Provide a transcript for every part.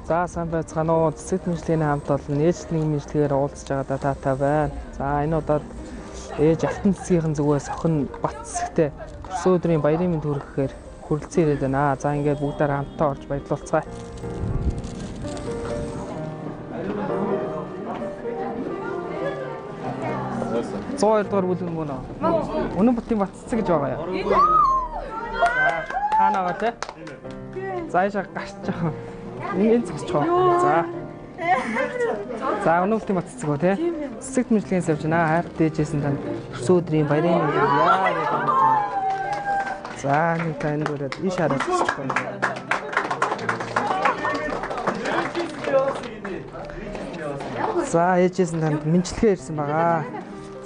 За сайн байцгаана уу. Цэцэг дэмжлэгийн хамт олон ээлжит нэг мэдлэгээр уулзж байгаадаа таатай байна. За энэ удаад ээж Алтан цэцгийнхэн зүгээс охин Бат цэцэгтэй төрсөн өдрийн баярын мэнд хүргэхээр хүрэлцэн ирээд байна. За ингээд бүгдээр хамтдаа орж баярлалцгаая. 102 дугаар бүлэг мөн үү? Үнэн бүтийн Бат цэцэг гэж байгаа юм. За хаана байгаа те? За яшаа гарч байгаа. Энэ зогсчих. За. За өнөө бүтийн Бат цэцэг үү те? Цэцэг дэмжлэгийн савж наа хайр дээжсэн танд төрсөн өдрийн баярын мэнд яа гэж байна. За нэг та энэ дөрөд иш хараад зогсчих юм. За ээжсэн танд мэдлэгээ ирсэн байгаа.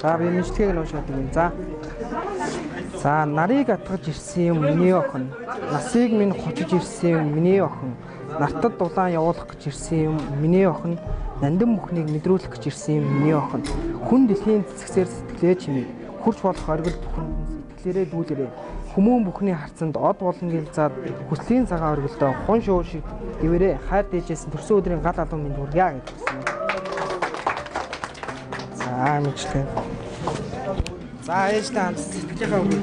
За би мэдлэгийг нь уншаад өгье. За. За нарыг атгаж ирсэн юм миний охин. Насыг минь хучиж ирсэн юм миний охин. Нартад дулаан явуулах гэж ирсэн юм миний охин. Нандин бүхнийг мэдрүүлэх гэж ирсэн юм миний охин. Хүн дэлхийн цэцгсээр сэтгэлээ чимээ. Хурц болох оргил бүхэнд сэтгэлээрээ дүүлэрээ. Хүмүүн бүхний харцанд од болон гэл зад хүслийн цагаан оргилдоо хун шуу шиг дивэрээ хайр дээжсэн төрсөн өдрийн гал алуун минь хүргье гэж хэлсэн. За мэдлээ. За ээжтэй хамт сэтгэлийнхаа үг.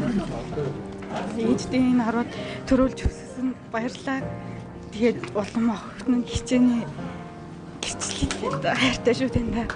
Ээжтэй энэ хараад төрүүлж өссөн баярлалаа. Тэгээд улам охин нь хичээний гिचлээ хайртай шүү танд.